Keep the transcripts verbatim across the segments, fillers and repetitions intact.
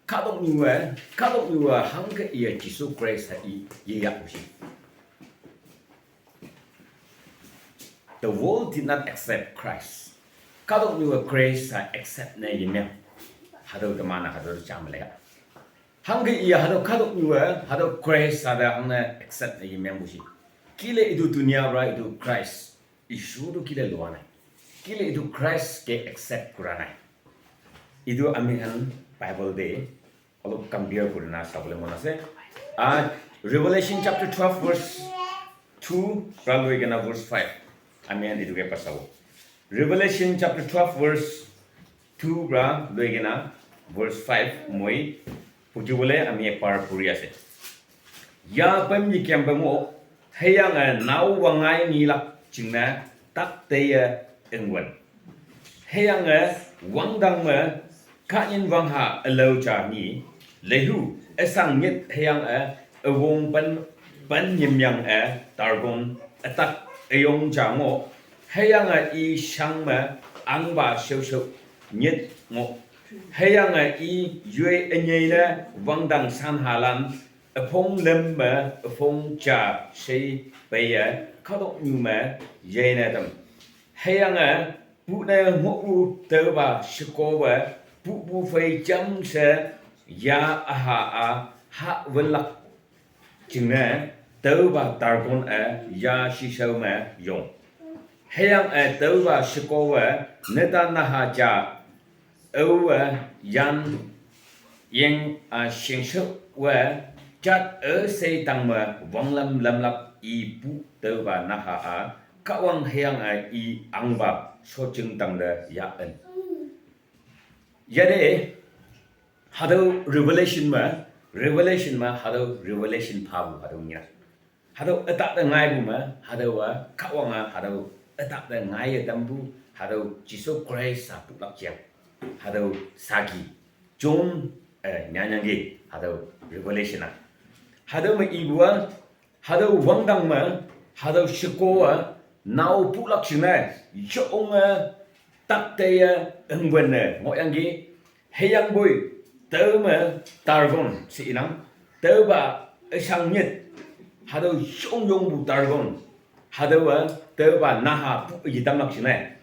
Kahdoknyu-e, kahdoknyu-e hangke iye Jisu Christ ha i yeya pushi. The world did not accept Christ. Kahdoknyu-e Christ ha accept ne yemeng. Hatüo teman-a hatüo jam le. Hangke iye hatüo kahdoknyu-e hatüo Christ ha te hangne accept ne yemeng pushi. Kile itu dunia pra itu Christ Isor to kile loanai. Kile itu Christ ke accept kuranai. Itu ami khan Bible te olop compare kurina sabole mon ase. Ah, Revelation chapter twelve verse two pra loi kena verse five. Ami khan itu ke pa sabo. Revelation chapter twelve verse two pra loi kena verse five moi phuchibole ami ekbar puri ase. Ya pem yi kyam pem o, hüyange nao wangngai nyi lak jingne tak teye engwen. Hüyange wangdang me kahnyin wangha ülao ja nyi, lehu, üsang nyit hüyange üwong pen, pen nyimyange targon ütak üyong ja ngoh, hüyange i shang me ahngpa shaoshao nyit ngoh. Hüyange i yoi ünyei ne wangdang sanhalan üpong lüm me üpong ja shei peiye kahtoknyu me yeine tam. Hüyange pune ngohpu tüopa shekowe pupu phei jamshe ya üha-a hahwünlak jingne tüopa targon-e ya shishao me yong. Hüyange tüopa shekowe neta naha ja aowe yan yeng-a shingshao we jat üshei tangme wanglam lamlak ipu tüopa naha-a Kahwang hüyange i ahngpa shotjing tangte ya-en. Yate hatüo Revelation me, Revelation me hatüo Revelation phapu hatüo nginang. Hatüo ütahte ngaipu me hatüowa Kahwange hatüo ütahte ngaiye tampu hatüo Jesu Christ-a pulak jeng. Hatüo saki John, eh, nyanyangki hatüo Revelation-a. Hatüo me ipu-a hatüo wangdang me hatüo sheko-a nao pulak jingne yonge tak teye engwünne ngohyangki. Hüyangpoi tüome targon she inang, tüopa üshang nyit hatüo yongyongpu targon hatüowa tüopa naha pu yetamlak jingne.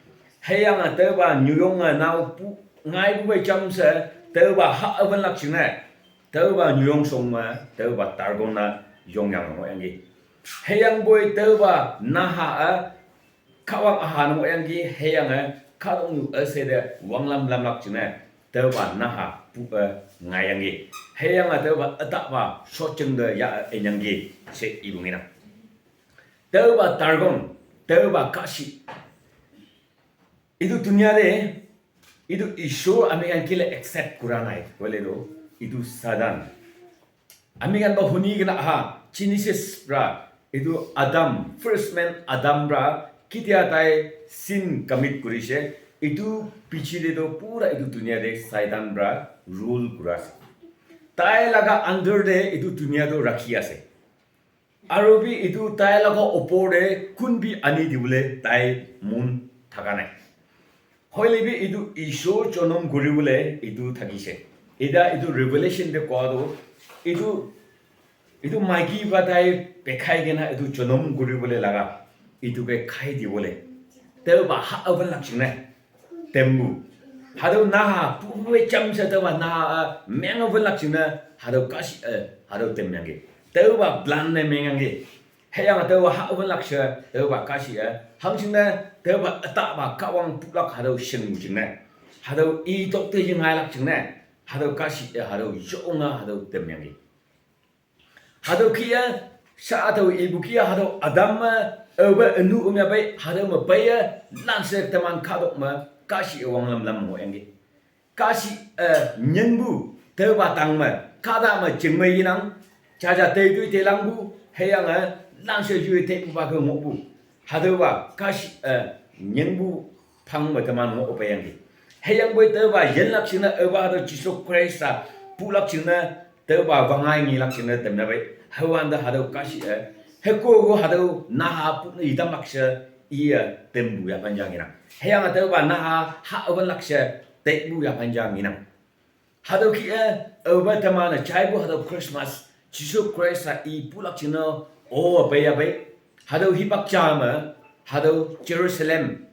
Hüyange tüopa nyuyonge nao pu ngaipu pei jamshe tüopa hahwünlak jingne. Tüopa nyuyong shong me tüopa targon-a yongyange ngohyangki. Hüyangpoi tüopa naha-a Kahwang üha ne ngohyangki hüyange kahtoknyu üshei te wanglam lamlak jingne tüopa naha pu-e ngaiyangki. Hüyange tüopa ütahpa shotjing te ya-e ünyangki she ipu nginang. Tüopa targon, tüopa kahshih itu dunia te, itu Isor ami khan kile accept kura nai, hoile to, itu Satan. Ami khan pa huni kena aha, Genesis pra, itu Adam, first man Adam pra, ketia tai sin commit kurise, itu piche te to pura itu dunia te Satan pra rule kura ase. Tai laga under te itu dunia to rakhi ase. Aru bi itu tai laga upor te kun bi ani dibole tai mon thaka nai. Hoile bi itu Isor jonom kuribole itu thakise. Etiya itu Revelation te kowa to, itu, itu maiki pa tai pekhai kena itu jonom kuribole laga, itu ke khai dibole. Tüopa hahwünlak jingne tempu. Hatüo naha pu pei jamshe tüopa naha-a menge wünlak jingne hatüo kahshih-e hatüo temyangki. Tüopa plan ne mengyangki. Hüyange tüopa hahwünlak she tüopa kahshih-e hangjingne tüopa ütahpa Kahwang pulak hatüo shingpu jingne, hatüo i tok te yengailak jingne, hatüo kahshih-e hatüo yonge hatüo temyangki. Hatüo kih-a, sha hatüo ipu kih-a hatüo Adam me, aope ünu ümya pei, hatüo me peiye, lanshe teman kahtok me, kahshih-e wanglam lam ngohyangki. Kahshih-e nyingpu, tüopa tang me, kahta me jingmei yenang, jaja teitoi teilangpu, hüyange, lanshe yoi teipupa ke ngohpu. Hatüopa kahshih-e nyingpu phang me teman ngoh peiyangki. Hüyangpoi tüopa yinlak jingne aopa hatüo Jesu Khrista pulak jingne tüopa wangngai ngilak jingne temna pei. Hüwante hatüo kahshih-e, hüko-o hatüo naha pune itamlak she iye tempu yaphan ja ngenang. Hüyange tüopa naha hahwünlak she teipu yaphan ja ngenang. Hatüo kih-e, aope teman-e jaipu hatüo Christmas, Jesu Khrista i pulak jingne, o peiya pei. Hatüo hipak ja me, hatüo Jerusalem,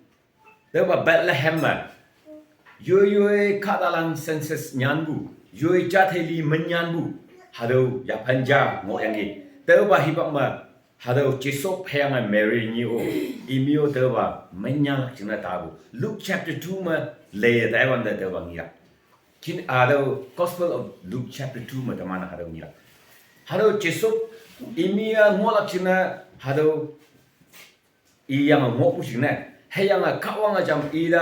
tüopa Bethlehem me, yoi yoi kahtalan census nyanpu, yoi jathei li me nyanpu, hatüo yaphan ja ngohyangki. Tüopa hipak me, hatüo Joseph hüyange Mary nyi-o, imi-o tüopa me nyanlak jingne tapu. Luke chapter two me leiye taiwante tüopa ngilak. Jin hatüo Gospel of Luke chapter two me teman hatüo ngilak. Hatüo Joseph imi-a ngohlak jingne, hatüo iyange ngohpu jingne. Hüyange Kahwange jam ite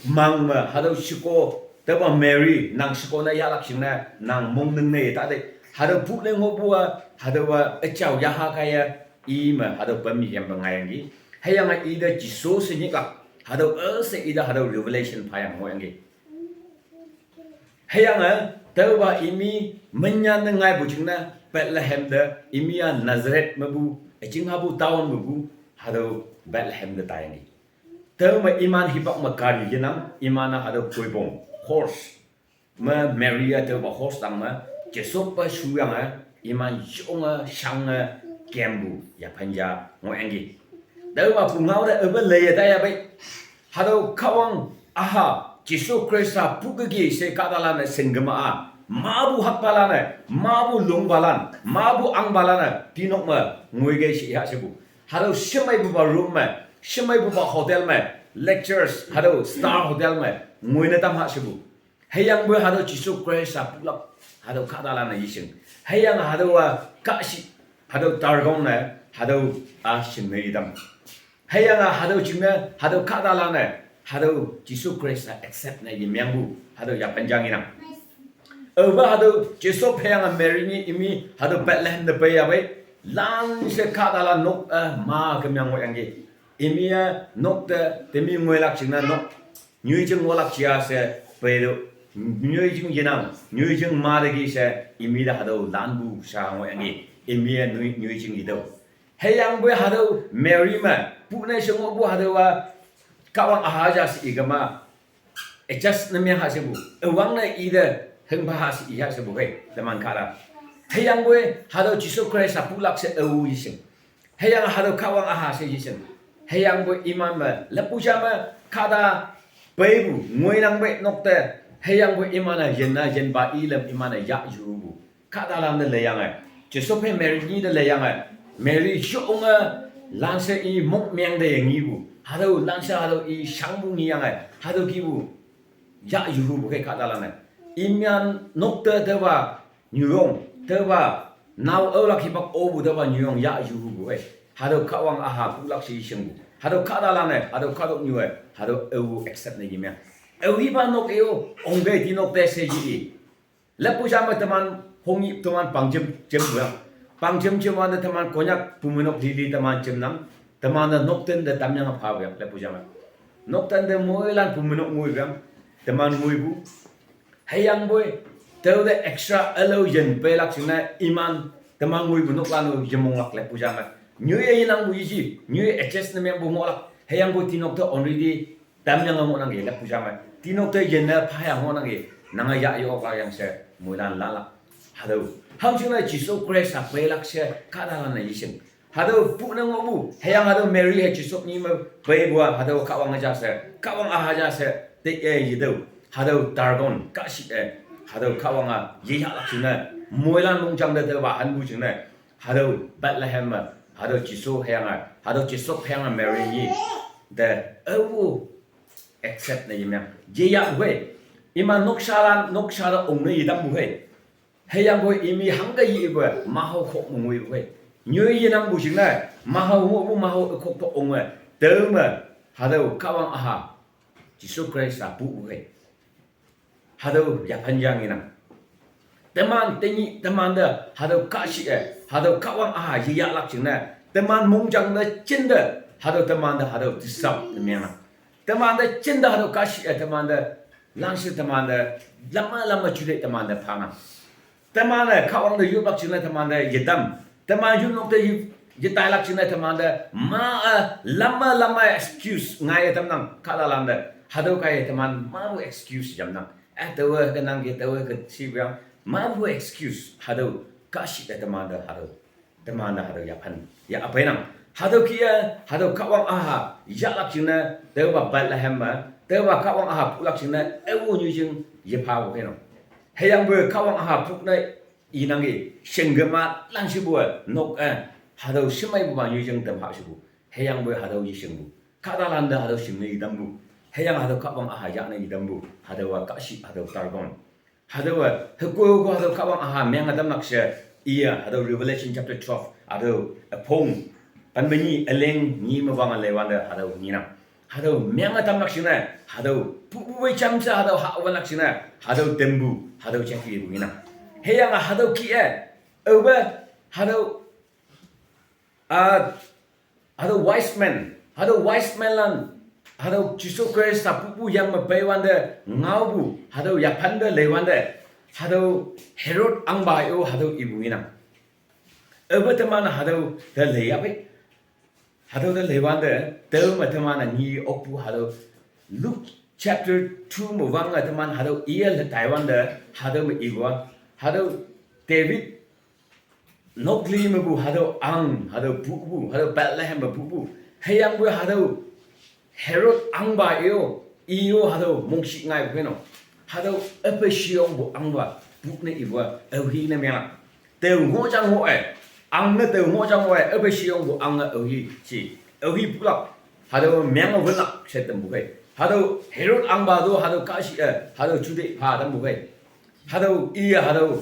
mang me hatüo sheko, tüopa Mary, nang sheko ne yahlak jingne, nang mongning ne ta te. Hatüo pu ne ngohpu-a, hatüowa üjao yaha kaiye, i me hatüo pemi yempe ngaiyangki. Hüyange ite Jesu she nyiklak. Hatüo üshei ite hatüo revelation phayang ngohyangki. Hüyange, tüopa imi, menyan ne ngaipu jingne, Bethlehem te, imi-a Nazareth mepu, üjinghapu town mepu, hatüo Bethlehem te taiyangki. Tüome iman hipak me gari yenang, iman-a hatüo koipong, horse. Me Mary-a tüopa horse tang me, Joseph-pe shuyange, iman yonge shange kempu yaphan ja ngohyangki. Tüopa pungao te aope leiye taiya pei. Hatüo Kahwang aha, Jesu Khrista pukeki she kahtalan-e shingkema-a, mapu hakpalan-e, mapu longpalan, mapu ahngpalan-e tinok me ngoikei she ha shepu. Hatüo shemeipupa room me, shemeipupa hotel me, lectures, hatüo star hotel me ngoine tam ha shepu. Hüyangpoi hatüo Jesu Khrista pulak, hatüo kahtalan-e yeshing. Hüyange hatüowa kahshih, hatüo Dagon ne, hatüo-a shingne yetam. Hüyange hatüo jingne, hatüo kahtalan-e, hatüo Jesu Khrista accept ne yemengpu, hatüo yaphan ja ngenang. Aopa hatüo Joseph hüyange Mary nyi imi hatüo Bethlehem te peiya pei, lanshe kahtalan nok-e ma kemyang ngohyangki. Imi-a nok te temi ngoilak jingne nok nyoijing ngohlak ja she peitüoh, nyoijing yenang, nyoijing mateki she imi te hatüo lanpu sha ngohyangki. Imi-a nyoi, nyoijing yetüoh. Hüyangpoi hatüo Mary me, pu ne she ngohpu hatüowa, Kahwang aha ja she ikema, adjust ne meng ha shepu, üwangne ite hingpha ha she i ha shepu hei, teman kahta. Hüyangpoi hatüo Jesu Khrista pulak she ao yeshing. Hüyange hatüo Kahwang aha she yeshing. Hüyangpoi iman me, leppu ja me, kahta peipu, ngoinang pei nok te, hüyangpoi iman-e yinna yinpa ilem iman-e yah yupu. Kahtalan te leiyange, Joseph hei Mary nyi te leiyange, Mary yonge lanshe i mok meng te yengipu. Hatüo lanshe hatüo i shangpu ngeyange, hatüo kihpu yah yupu kei kahtalan-e. Iman nok te tüopa nyuyong, tüopa nao aolak hipak opu tüopa nyuyong yah yupu hei. Hatüo Kahwang aha pulak she yeshingpu. Hatüo kahtalan-e, hatüo kahtoknyu-e, hatüo ao accept ne yemeng. Ao hipa nok i-o, ongkei tinok te she yi i. Leppu ja me teman hongyi teman pangjem jempu yang. Pangjem jemwante teman Konyak pumeinok lili teman jemnang. Teman-e nokten te tamyange phapu yang leppu ja me. Nokten te moilan pumeinok ngoipu yang. Teman ngoipu. Hüyangpoi, tüote extra ülao yin peilak jingne iman, teman ngoipu noklan-o yemonglak leppu ja me. Nyoiye yenangpu yeji, nyoiye adjust ne mengpu ngohlak. Hüyangpoi tinok te already tamyange ngohnangki leppu ja me. Tinok te yinne phayang ngohnangki, nange yah ye-oklak yang she, moilan lalak. Hatüo, hangjingne Jesu Khrista peilak she, kahtalan-e yeshing. Hatüo pu ne ngohpu, hüyange hatüo Mary hei Joseph nyi me peipu-a, hatüo Kahwang ja she, Kahwang aha ja she, te-e yetüoh, hatüo Dagon, kahshih-e, hatüo Kahwang-a, yeyahlak jingne, moilan mongjang te tüopa hanpu jingne, hatüo Bethlehem me, hatüo Jesu hüyange, hatüo Joseph hüyange Mary nyi, te, ao, accept ne yemeng, yeyahpu hei, iman nokshalan, noksha te ongne yetampu hei. Hüyangpoi imi hangke yipu, mahao khok me ngoipu hei. Nyoi yenangpu jingne, mahao ngohpu mahao ükhok to onge, tüome, hatüo Kahwang aha, Jesu Khrista pupu hei. Hatüo yaphan ja ngenang. Teman tenyih temante, hatüo kahshih-e, hatüo Kahwang aha yeyahlak jingne, teman mongjang te jinte, hatüo temante, hatüo disturb ne mengnang. Temante jinte hatüo kahshih-e, temante, lanshe temante, lama lama jute temante phanang. Teman-e Kahwang te yoplak jingne temante yetam. Teman yopnok te yop, yetailak jingne temante ma-e, lama lama excuse ngaiye tamnang kahtalan te. Hatüo kaiye teman mapu excuse yamnang. Eh, tawa kenang ke, tawa ke sibang. Mapu excuse, hatüo, kahshih te temante hatüo. Temante hatüo yaphan. Ya apainang. Hatüo kih-e, hatüo Kahwang Aha yahlak jingne, taopa Bethlehem me, taopa Kahwang Aha pulak jingne, ewo nyoijing yephapu keinang. Hüyangpoi Kahwang Aha pune inangki, shingkema langshipu-e, nok-e, hatüo shemeipupa nyoijing tamha shipu. Hüyangpoi hatüo yeshingpu. Kahtalante hatüo shingne itampu. Hüyange hatüo Kahwang Aha yahne itampu. Hatüowa kahshih, hatüo tarkon. Hatüowa, hüko hüko hatüo Kahwang Aha menge tamlak she, iye, hatüo Revelation chapter twelve, hatüo, üpong, pen me nyi, üleng nyi me wange leiwante, hatüo ngenang. Hatüo menge tamlak jingne, hatüo pupu wei jamshe, hatüo ha wanlak jingne, hatüo tempu, hatüo jaki pu ngenang. Hüyange hatüo kih-e, aope, hatüo, ah, hatüo wise men, hatüo wise men lan, hatüo Jesu Khrista pupu yang me peiwante ngaopu, hatüo yaphante leiwante, hatüo Herod ahngpa-o hatüo ipu ngenang. Aope teman hatüo te leiyapei. Hatüo te leiwante, tao me teman-e nge okpu hatüo Luke chapter two me wange teman hatüo iye le taiwante, hatüo me ipu-a, hatüo David nok li mepu hatüo ahng, hatüo pupu, hatüo Bethlehem me pupu. Hüyangpoi hatüo Herod ahngpa-o, i-o hatüo mongshih ngaipu keinang. Hatüo üpe sheyongpu ahngpa, pune ipu-a, aohi ne menglak. Tao ngoh ja ngoh-e, ahng ne tao ngoh ja ngoh-e, üpe sheyongpu ahng-e aohi shi. Aohi pulak, hatüo menge wünlak she tampu kei. Hatüo Herod ahngpa to, hatüo kahshih-e, hatüo jute pha tampu kei. Hatüo iye hatüo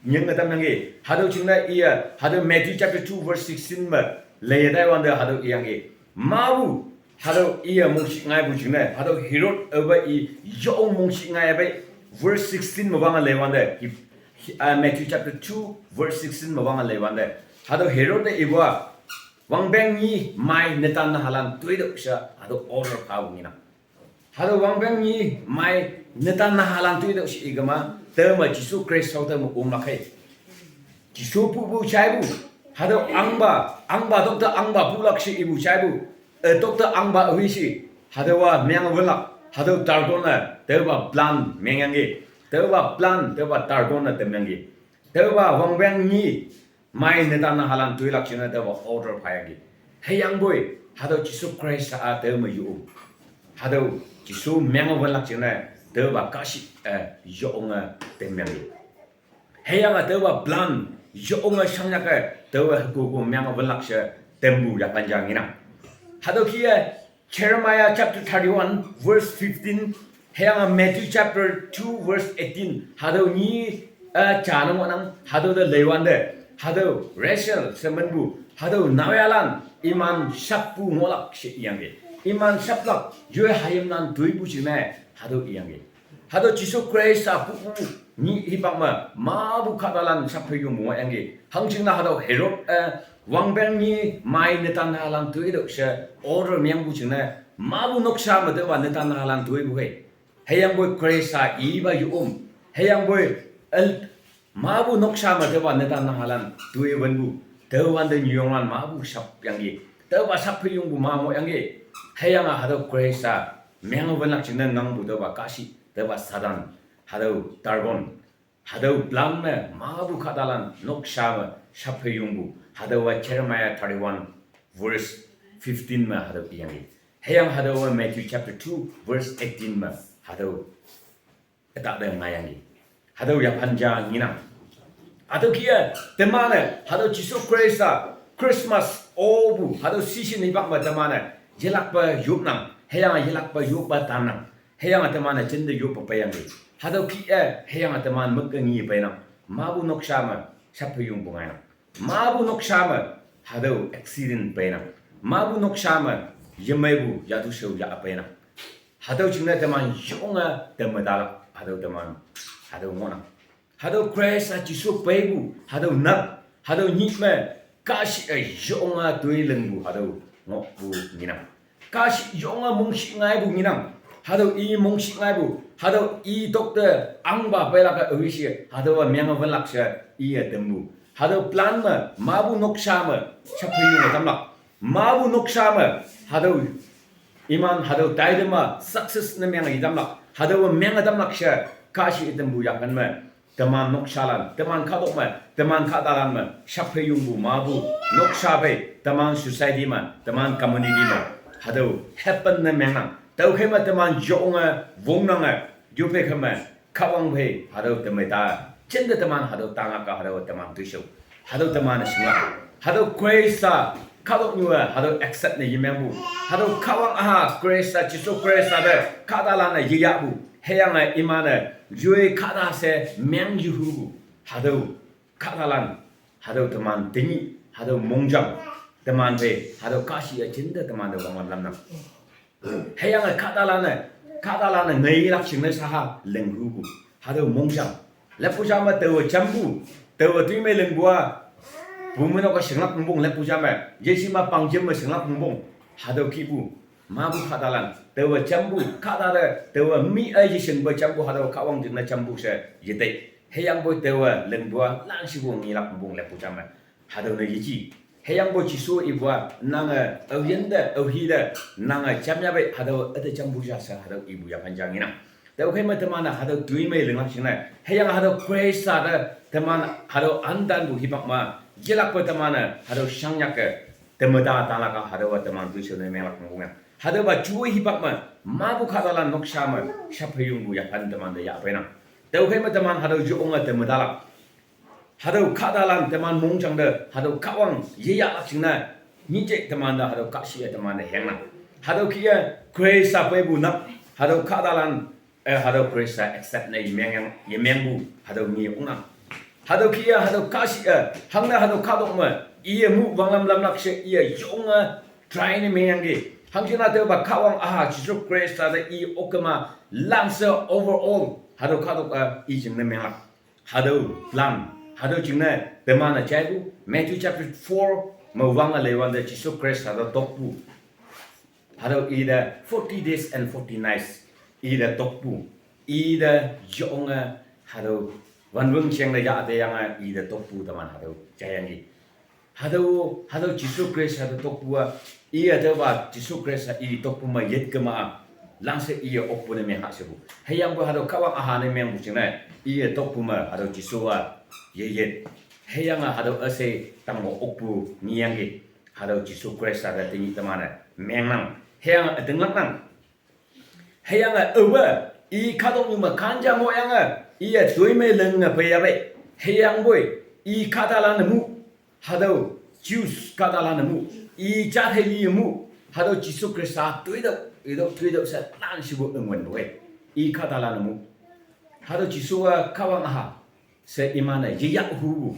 nyinge tamyangki. Hatüo jingne iye, hatüo Matthew chapter two verse sixteen me, leiye taiwante hatüo iyangki. Mapu, hatüo iye mongshih ngaipu jingne, hatüo Herod aope i yong mongshih ngaipe, verse sixteen me wange leiwante, ah, Matthew chapter two verse sixteen me wange leiwante. Hatüo Herod-e ipu-a, wangpeng nyi mei netan nahalan toitüoh she, hatüo order phapu ngenang. Hatüo wangpeng nyi mei netan nahalan toitüoh she ikema, tao me Jesu Khrista tao me omlak hei. Jesu pupu jaipu, hatüo ahngpa, ahngpa tokte ahngpa pulak she ipu jaipu, eh, tokte ahngpa aohi shi, hatüowa menge wünlak, hatüo tarkon-e, taopa plan mengyangki, taopa plan, taopa tarkon-e tamyangki, taopa wangpeng nyi mei netan nahalan toilak jingne taopa order phayangki. Hüyangpoi, hatüo Jesu Khrista-a tao me yo. Hatüo Jesu menge wünlak jingne, taopa kahshih, eh, yonge tamyangki. Hüyange taopa plan, yonge shangyake, taowe hüko hüko menge wünlak she, tempu yaphan ja ngenang. Hatüo kih-e, Jeremiah chapter thirty-one, verse fifteen, hüyange Matthew chapter two, verse eighteen, hatüo nyi, eh, ja ne ngohnang, hatüo te leiwante, hatüo Rachel she minpu, hatüo naoyhalan, iman shappu ngohlak she iyangki. Iman shaplak, yoi hayimlan toipu jingne, hatüo iyangki. Hatüo Jesu Khrista pupu nyi hipak me, mapu kahtalan shap phei yongpu ngohyangki. Hangjingne hatüo Herod, eh, wangpeng nyi mei netan nahalan toitüoh she order mengpu jingne, mapu noksha me taopa netan nahalan toipu hei. Hüyangpoi Khrista ipa yo om. Hüyangpoi, el, mapu noksha me taopa netan nahalan toi wünpu. Taowante nyuyonglan mapu shapyangki. Taopa shap phei yongpu ma ngohyangki. Hüyange hatüo Khrista menge wünlak jingne ngangpu taopa kahshih, taopa Satan, hatüo tarkon, hatüo plan me mapu kahtalan noksha me shap phei yongpu, hatüowa Jeremiah thirty-one verse fifteen me hatüo iyangki. Hüyange hatüowa Matthew chapter two verse eighteen me hatüo ütahte ngaiyangki. Hatüo yaphan ja ngenang. Hatüo kih-e, teman-e, hatüo Jesu Khrista, Christmas opu, hatüo season hipak me teman-e, yelakpe yopnang, hüyange yelakpe yoppa tamnang, hüyange teman-e jinte yoppe peiyangki. Hatüo kih-e, hüyange teman müke ngi peinang, mapu noksha me, shap phei yongpu ngainang. Mapu noksha me, hatüo accident peinang. Mapu noksha me, yemeipu, yatu shao ya peinang. Hatüo jingne teman yonge teme talak, hatüo teman, hatüo ngohnang. Hatüo Khrista Jesu peipu, hatüo nap, hatüo nyih me, kahshih-e yonge toi lingpu, hatüo ngohpu ngenang. Kahshih yonge mongshih ngaipu ngenang. Hatüo i mongshih ngaipu, hatüo i tokte ahngpa peilak-e aohi shi, hatüowa menge wünlak she, iye tampu. Hatüo plan me, mapu noksha me, shap phei yonge tamlak. Mapu noksha me, hatüo iman hatüo taite me, success ne menge itamlak. Hatüowa menge tamlak she, tashi itambu yaphan me, teman nokshalan, teman kadok me, teman kadalan me, shaphe yungbu mabu, noksha pe, teman society me, teman community me, hatüo happen ne mengnang. Tüokhei me teman yonge, wongnange, yope kheme, Kahwang phei, hatüo temeta. Jinte teman hatüo tangaka hatüo teman toishao. Hatüo teman-e shinglak. Hatüo Khrista, kahtoknyu-e, hatüo accept ne yemengpu. Hatüo Kahwang aha, Khrista, Jesu Khrista te, kahtalan-e yeyahpu. Hüyange iman-e, yoi kahta she meng yehupu. Hatüo, kahtalan, hatüo teman tenyih, hatüo mongjang, teman phei, hatüo kahshih-e jinte teman te wanglam lamnang. Hüyange kahtalan-e, kahtalan-e ngeilak jingne shaha linghupu. Hatüo mongjang. Leppu ja me taowe jampu, taowe toimei lingpu-a, pumeinok-e shinglak pongpong leppu ja me, yeji ma pangjem me shinglak pongpong. Hatüo kihpu, mapu kahtalan, taowe jampu, kahtate, taowe mi-e yeshingpe jampu hatüo Kahwang jingne jampu she yetei. Hüyangpoi taowe lingpu-a, lanshipu ngelak pongpong leppu ja me. Hatüo ne yeji. Hüyangpoi Jesu ipu-a, nange, aoyinte, aohite, nange, jamyahpei, hatüo, üte jampu ja she, hatüo ipu yaphan ja ngenang. Tüokhei me teman-e, hatüo toimei linglak jingne. Hüyange hatüo Khrista te, teman, hatüo antanpu hipak me, yelakpe teman-e, hatüo shangyake, temeta talaka, hatüowa teman toishao ne menglak pongpong yang. Hatüopa ju hipak me, mapu kahtalan noksha me, shaphe yungpu yaphan teman te yahpeinang. Tüokhei me teman hatüo yonge temetalak. Hatüo kahtalan teman mongjang te, hatüo Kahwang yeyahlak jingne, nyije teman te, hatüo kahshih-e teman te hengnang. Hatüo kih-e, Khrista peipu nang, hatüo kahtalan, eh, hatüo Khrista accept ne yemeng yang, yemengpu, hatüo nge ongnang. Hatüo kih-e, hatüo kahshih-e, hangne hatüo kahtok me, iye mu wanglam lamlak she iye yonge, try ne mengyangki. Hangjingne tüopa Kahwang aha, Jesu Khrista te i okkema, lanshe overall, hatüo kahtok-a, i jingne menglak. Hatüo plan, hatüo jingne, teman-e jaipu, Matthew chapter four, me wange leiwante Jesu Khrista te tokpu. Hatüo ite forty days and forty nights, ite tokpu. Ite yonge, hatüo, wanwüng jeng te yahte yange, ite tokpu teman hatüo, jaiyangki. Hatüo, hatüo Jesu Khrista te tokpu-a, iye tüopa Jesu Khrista i tokpu me yet kema-a, lanshe iye okpu ne meng ha shepu. Hüyangpoi hatüo Kahwang aha ne mengpu jingne, iye tokpu me hatüo Jesu-a, yeyet. Hüyange hatüo üshei tangme okpu ngeyangki, hatüo Jesu Khrista te tenyih teman-e mengnang. Hüyange ütinglaknang. Hüyange aope, i kahtoknyu me kanja ngohyange, iye toimei linge peiyahpei. Hüyangpoi, i kahtalan-e mu, hatüo Jews kahtalan-e mu, i jat hei liye mu, hatüo Jesu Khrista toitüoh, itüoh, toitüoh she lanshipu üngwünpu-e. I kahtalan-e mu. Hatüo Jesu-a Kahwang aha, she iman-e yeyah hupu.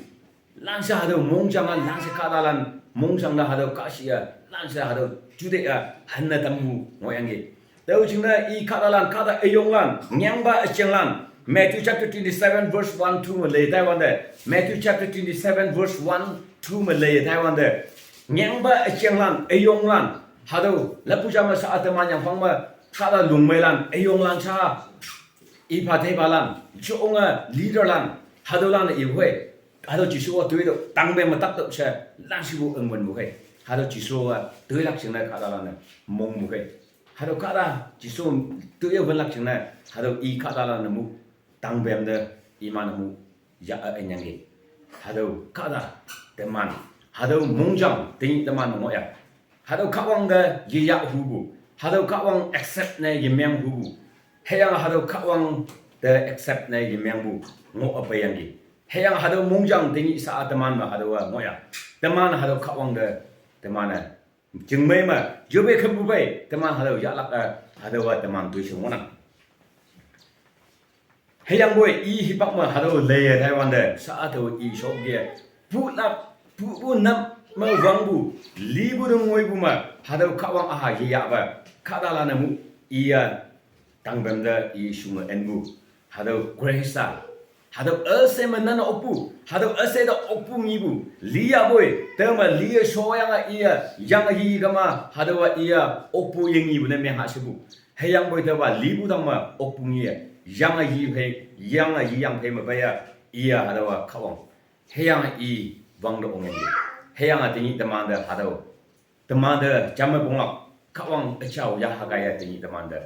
Lanshe hatüo mongjang-a, lanshe kahtalan, mongjang te hatüo kahshih-a, lanshe hatüo jute-a, hanne tampu ngohyangki. Tüo jingne i kahtalan, kahta üyonglan, ngengpa üjenglan. Matthew chapter twenty-seven verse one two me lei taiwante. Matthew chapter twenty-seven verse one two me lei taiwante. Ngengpa üjenglan, üyonglan. Hatüo, leppu ja me sha-a teman yangphang me, kahta lungmeilan, üyonglan sha-a. Ipa teipalan, jonge leaderlan, hatüolan-e ipu hei. Hatüo Jesu-a toitüoh, tangpem me taktüoh she, lanshipu üngwünpu hei. Hatüo Jesu-a toilak jingne kahtalan-e, mongpu hei. Hatüo kahta Jesu toiye wünlak jingne, hatüo i kahtalan-e mu, tangpem te, iman-e mu, ya-a ünyangki. Hatüo kahta, teman, hatüo mongjang, tenyih teman me ngohya. Hatüo Kahwang te yeyah hupu. Hatüo Kahwang accept ne yemeng hupu. Hüyange hatüo Kahwang te accept ne yemengpu. Ngoh-a peiyangki. Hüyange hatüo mongjang tenyih sha-a teman me hatüowa ngohya. Teman hatüo Kahwang te, teman-e. Jingmei me, yope kempu pei, teman hatüo yahlak-e, hatüowa teman toishao ngohnang. Hüyangpoi i hipak me hatüo leiye taiwante, sha-a tao i shoke. Pulak, pupu nam me wangpu, lipu te ngoipu me, hatüo Kahwang aha yeyahpe, kahtalan-e mu, iya, tangpem te i shunge enpu. Hatüo Khrista. Hatüo üshei me nan okpu, hatüo üshei te okpu ngipu, liyapoi, tüome liye shoyange iya, yange yi kema, hatüowa iya, okpu yengipu ne meng ha shepu. Hüyangpoi tüopa lipu tang me okpu ngiye, yange yi phei, yange yi yang phei me peiya, iya hatüowa Kahwang. Hüyange i wangte ongyangki. Hüyange tenyih temante hatüo. Temante jamme ponglak, Kahwang üjao yaha kaiye tenyih temante.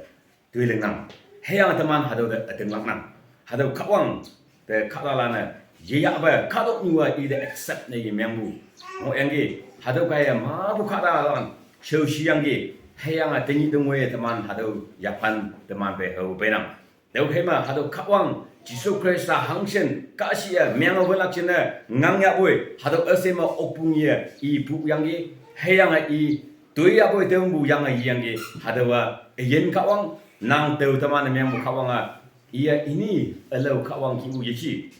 Toilingnang. Hüyange teman hatüo te ütinglaknang. Hatüo Kahwang te kahtalan-e yeyahpe kahtoknyu-a ite accept ne yemengpu ngohyangki. Hatüo kaiye mepu kahtalan shaoshiyangki. Hüyange tenyih te ngoiye teman hatüo yaphan teman phei hao peinang. Tüokhei me hatüo Kahwang Jesu Khrista hangshin kahshih-e menge welak jingne ngangyahpoi, hatüo üshei me okpung ye i puyangki. Hüyange i toiyahpoi tüopu yange yeyangki. Hatüowa üyin Kahwang, nang tao teman-e mengpu Kahwang-a, iye ini ülao Kahwang kihpu yeji.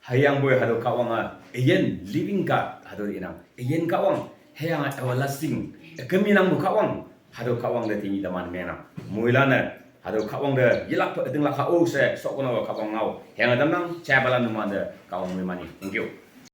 Hüyangpoi hatüo Kahwang-a üyin living God hatüo inang. Üyin Kahwang, hüyange everlasting, üküm inangpu Kahwang. Hatüo Kahwang te tenyih teman mengnang. Moilan-e hatüo Kahwang te yelakpe ütinglak ha-o she shokono Kahwang ngao hüyange tamnang. Jaipalan numante Kahwang moimani. Thank you.